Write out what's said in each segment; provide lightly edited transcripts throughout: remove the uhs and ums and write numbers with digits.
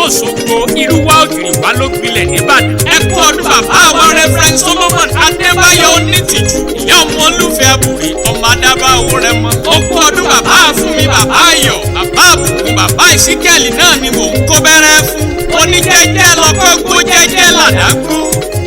Òṣogbo Irúwá Ògìrìwá ló gbilẹ̀ nìbàdàn. Ẹ kú ọdún bàbá wa Reverend Solomon Adébáyọ̀ Onítìjú, ìyá ọmọ olúfẹ́ àbúrí ọmọ adábá owó rẹ mọ́. Ó kú ọdún bàbá fún mi, bàbá ayọ̀, bàbá àbùkù, bàbá ìsíkẹ́lì náà ni mò ń kó bẹ́rẹ́ fún. Oníjẹ́jẹ́ lọ́kọ́ gbó jẹ́jẹ́ làdágbó.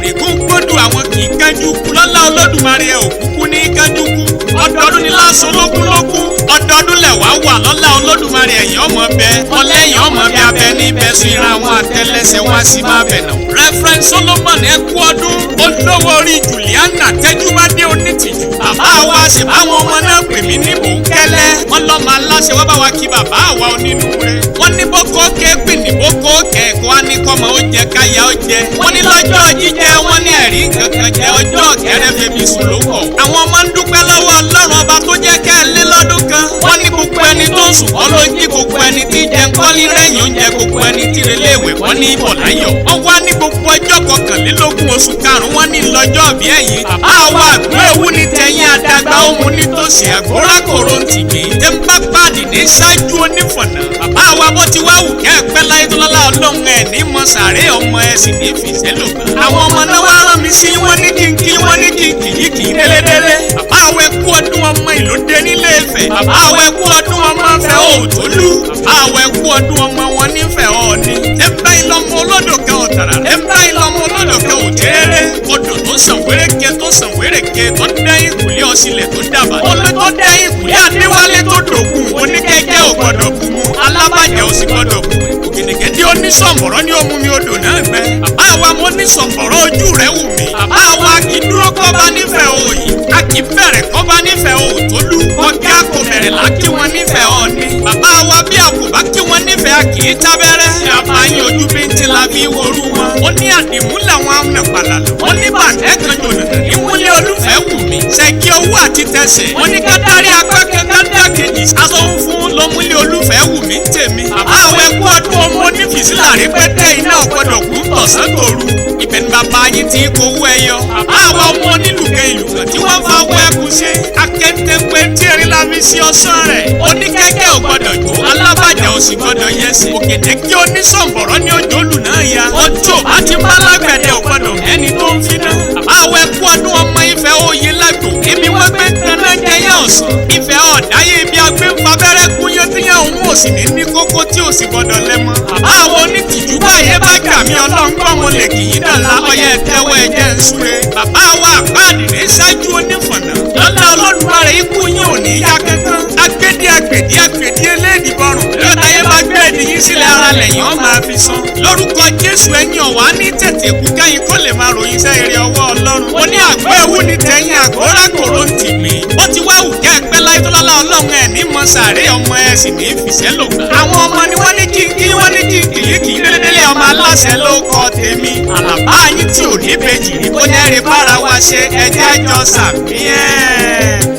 Rìgún gbódù àwọn kì í kánjú kú lọ́lá Olódùmarè ẹ̀ òkúkú ní kánjú kú. Ọdọọdún ni lásán lógún lógún. Ọdọọdún lẹ̀ wá wà lọ́lá Olódùmarè ẹ̀yìn ọmọ bẹ. Ọlẹ́yìn ọmọ bẹ abẹ ní bẹ́sùn ìran àwọn àtẹlẹsẹ̀ wọn á sì máa bẹ̀ nà. Reverend Solomon ẹ kú ọdún. Olówó orí Juliana Tẹ́júbádé Onítìjú. Bàbá wa ṣe báwọn ọmọ náà pè mí ní bòńkẹ́lẹ́. Wọ́n lọ́mọ aláṣẹ wá bá wa kí bàbá àwa onínúure. Wọ́n ní bókó ké pè ní bókó kẹ̀kọ́ á ní kọ́mọ ó jẹ káyà ó jẹ. Wọ́n ní lọ́jọ́ jíjẹ wọ́n ní ẹ̀rí kankan jẹ ọjọ́ kẹrẹ́ febi sùn ló kọ̀. Àwọn ọmọ ń dúpẹ́ lọ́wọ́ Ọlọ́run ọba tó jẹ́ kẹ́ ẹ lé lọ́dún kan. Wọ́n ní gbogbo ẹni tó ń sùn kọ́ ló ń jí, gbogbo ẹni tí jẹ ń kọ́ ní rẹ̀yìn oúnjẹ, gbogbo ẹni tí relé ìwé wọ́n ní ibọ̀ láyọ̀. Wọ́n wá ní gbogbo ọjọ́ 21 oṣù karùn-ún wọ́n ní lọ́jọ́ bí ẹ̀yìn. Bàbá wa àgbẹ̀ ewu ní tẹ̀yìn àdàgbà òun nítòsí àgbórákòrò ń tìgbì. Tẹ́ ń bá pàdé ní ṣáájú onífọ̀nà. Bàbá wa bó ti wá wù kẹ́ ẹ pẹ́ láyé tó lọ́lá Ọlọ́run ẹ̀ ní mọ sàárè ọmọ ẹ̀ sì ní fìṣẹ́ lò. Àwọn ọmọ náà wá rán mi sí wọ́n ní kí n kí wọ́n ní kí n kì í kì í délédélé. Bàbá wa ẹ kú ọdún ọmọ ìlú dé nílé Ifẹ̀. Bàbá wa ẹ kú ọdún ọmọ Ifẹ̀ Òtólú. Bàbá wa ẹ kú ọdún ọmọ wọn nífẹ̀ẹ́ Ọọ̀ni. Ẹ bá ìlọmọ olódò kan ọ̀tàrà. Ẹ bá ìlọmọ olódò kan òjèrè. Odò tó sàn wéréke tó sàn wéréke tó dẹ́yìn kùlé ọ̀sìnlẹ̀ tó dàbà. Olú tó dẹ́yìn kùlé Adéwálé tó dòkun. Oníkẹ́kẹ́ ò gbọ́dọ̀ bù mu. Alábàjẹ́ ò sì gbọ́dọ̀ bù mu. Ògìnìkẹ́ onísọ̀mọ̀rọ̀ ní omi mi odò náà gbẹ. Bàbá wa mo nísọ̀mọ̀rọ̀ ojú rẹ̀ wù mí. Bàbá wa kì í dúró kọ́ba nífẹ̀ẹ́ òòyì. A kì í bẹ̀rẹ̀ kọ́ba nífẹ̀ẹ́ Òtólú. Ọ̀gá kò bẹ̀rẹ̀ là kí wọ́n nífẹ̀ẹ́ Ọọ̀ni. Bàbá wa bí a kò bá kí wọ́n nífẹ̀ẹ́ a kì í tábẹ́rẹ́. Bàbá yín ojú bíntín la fi worú wọn. Ó ní àdìmúlà wọn àwọn pàlàlà. Ó ní bàtẹ́ kan jòlòdò ní wúlé olúfẹ́ wù mí. Ṣẹ́gi owó àti tẹsẹ̀. Ó ní kátàrí apá kan kátà kejì. Aṣọ funfun ló múlé olúfẹ́ wù mí ń tèmi. Bàbá wa ẹ kú ọdún ọmọ onífìsílà rí pẹ́tẹ́ iná ọ̀gbọ́dọ̀ kú tọ̀sán tòru. Ibẹ̀ ni bàbá yín ti kówó ẹyọ. Bàbá wa ọmọ onílùkẹ́ ìlú kan tí wọ́n fa owó ẹkùn ṣe. Akẹ́tẹ́pẹ́ tí erin la fi sí ọsán rẹ̀. Oníkẹ́kẹ́ ò gbọ́dọ̀ jó, alábàjá ò sì gbọ́dọ̀ yẹsẹ̀. Òkèdè kí onísọ̀nbọ̀rọ̀ ní òjòlù náà ya. Ojú ò bá ti bá lágbẹ̀dẹ ò gbọ́dọ̀ ẹni tó ń finá. Bàbá wa ẹ kú ọdún ọmọ Ifẹ̀ òye lágbo. Ibi wọ́n gbé taná jẹyẹ ọ̀sán. Ifẹ̀ ọ̀dáyé ibi agbé ń fa abẹ́rẹ́ gúnyán tíyẹn òun ò sì ní ní kókó tí ò sì gbọ́dọ̀ lẹ́mọ́. Bàbá àwọn onítìjú báyé bá gbà mí Ọlọ́run gbọ́ mo lè kì í dànlá ọyẹ tẹ́wọ́ ẹ̀jẹ̀ ń súre. Bàbá wa àpáàdì ní ṣáájú onífọ̀nà. Lọ́lá Olódùmarè ikú yín ò ní yá kankan. Agbédé agbèdé agbèdé eléèdì bọ̀rùn. Lọ́dáyé bá gbé èdè yín sílẹ̀ ara lẹ́yìn ọ́ máa fi san. Lórúkọ Jésù ẹ̀yin ọ̀wá ní tètè kú kẹ́yìn kó lè máa ròyìn iṣẹ́ eré ọwọ́ Ọlọ́run. Mo ní àgbo ewu ní tẹ̀yìn àgórágòrò ń tì mí. Ó ti wá wù kẹ́ ẹ pẹ́ láyé tó lọ́lá Ọlọ́run ẹ̀ ní mọ sàárè ọmọ ẹ̀ sì ní fìṣẹ́ lò. Àwọn ọmọ ni wọ́n ní kí n kí wọ́n ní kí n kì í kì í délédélé ọmọ aláṣẹ ló kọ tèmi. Àlàbá yín tí ò ní bèjì ní kó jẹ́rìí bára wa ṣe ẹjẹ́ àjọ sàmí ẹ̀.